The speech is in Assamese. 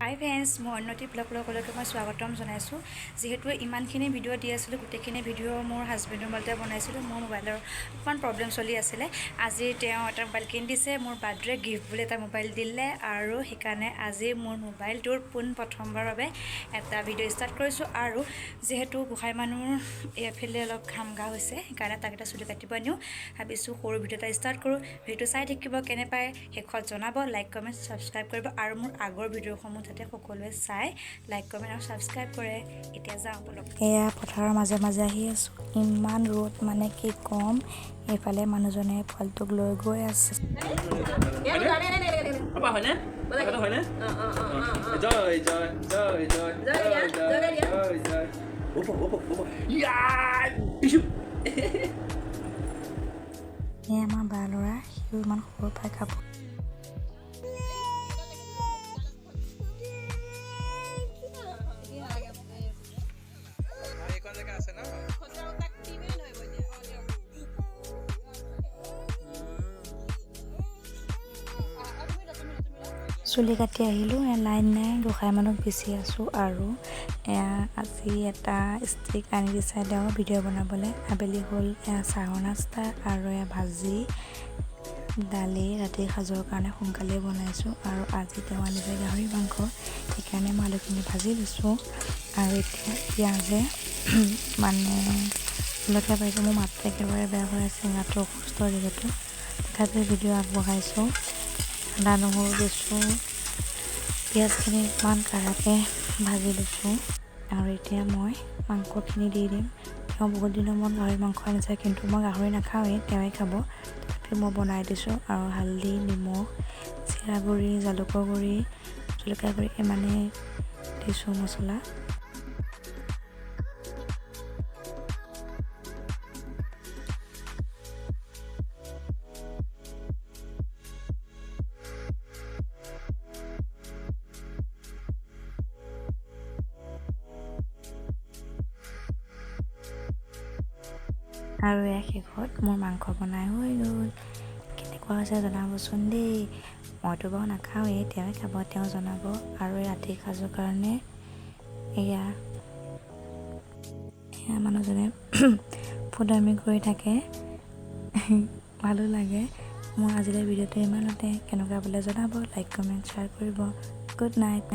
হাই ফ্ৰেণ্ডছ, মই উন্নতি ব্লগলৈকে মই স্বাগতম জনাইছোঁ। যিহেতু ইমানখিনি ভিডিঅ' দি আছিলোঁ, গোটেইখিনি ভিডিঅ' মোৰ হাজবেণ্ডৰ মোবাইলতে বনাইছিলোঁ। মোৰ মোবাইলৰ অকণমান প্ৰব্লেম চলি আছিলে। আজি তেওঁ এটা মোবাইল কিনি দিছে, মোৰ বাৰ্থডে গিফ্ট বুলি এটা মোবাইল দিলে আৰু সেইকাৰণে আজি মোৰ মোবাইলটোৰ পোনপ্ৰথমবাৰৰ বাবে এটা ভিডিঅ' ষ্টাৰ্ট কৰিছোঁ। আৰু যিহেতু গোঁসাই মানুহৰ এইফালে অলপ ঘাম গা হৈছে, সেইকাৰণে তাক এটা চুলি কাটিব নিওঁ। ভাবিছোঁ সৰু ভিডিঅ' এটা ষ্টাৰ্ট কৰোঁ। ভিডিঅ'টো চাই থাকিব, কেনে পায় শেষত জনাব, লাইক, কমেণ্ট, ছাবস্ক্ৰাইব কৰিব আৰু মোৰ আগৰ ভিডিঅ'সমূহ যাতে সকলোৱে চাই লাইক, কমেণ্ট আৰু ছাবস্ক্ৰাইব কৰে। এতিয়া যাওঁ ব'লক। এয়া পথাৰৰ মাজে মাজে আহি আছোঁ। ইমান ৰ'দ, মানে কি ক'ম। এইফালে মানুহজনে পোৱালিটোক লৈ গৈ আছে। পাপা, হয়নে? কথাটো হয়নে? জয় জয় জয় জয় জয় জয় জয় জয়। ওপ ওপ ওপ ইয়াই। এয়া আমাৰ বা ল'ৰা, সিও ইমান সৰু পাই কাপোৰ। এইখন জেগা আছে ন? চুলি কাটি আহিলোঁ। এয়া লাইন নাই, গোঁসাই মানুহক বেচি আছোঁ। আৰু এয়া আজি এটা ষ্টিক আনি দিছে তেওঁ ভিডিঅ' বনাবলৈ। আবেলি হ'ল, এয়া চাহৰ নাস্তা আৰু এয়া ভাজি, দালি। ৰাতিৰ সাজৰ কাৰণে সোনকালেই বনাইছোঁ। আৰু আজি তেওঁ আনিছে গাহৰি মাংস, সেইকাৰণে মই আলুখিনি ভাজি লৈছোঁ। আৰু এতিয়া পিঁয়াজে মানে জলকীয়া পাৰিছোঁ। মোৰ মাতটো একেবাৰে বেয়া হৈ আছে, গাটো অসুস্থ যিহেতু, তথাপিও ভিডিঅ' আগবঢ়াইছোঁ। আদা নহৰু দিছোঁ, পিঁয়াজখিনি ইমান কাঢ়াকৈ ভাজি লৈছোঁ। আৰু এতিয়া মই মাংসখিনি দি দিম। তেওঁ বহুত দিনৰ মূৰত গাহৰি মাংস আনিছে, কিন্তু মই গাহৰি নাখাওঁৱেই, তেওঁৱে খাব। তথাপিও মই বনাই দিছোঁ। আৰু হালধি, নিমখ, জিৰা গুড়ি, জালুকৰ গুড়ি, জলকীয়া গুড়ি ইমানেই দিছোঁ মছলা। আৰু এয়া শেষত মোৰ মাংস বনাই হৈ গ'ল। কেনেকুৱা হৈছে জনাবচোন দেই। মইতো বাৰু নাখাওঁৱেই, তেওঁৱে খাব, তেওঁ জনাব। আৰু ৰাতিৰ সাজৰ কাৰণে এয়া এয়া মানুহজনে ফুটামি কৰি থাকে, ভালো লাগে মোৰ। আজিলৈ ভিডিঅ'টো ইমানতে। কেনেকুৱা পালে জনাব, লাইক, কমেণ্ট, শ্বেয়াৰ কৰিব। Good night.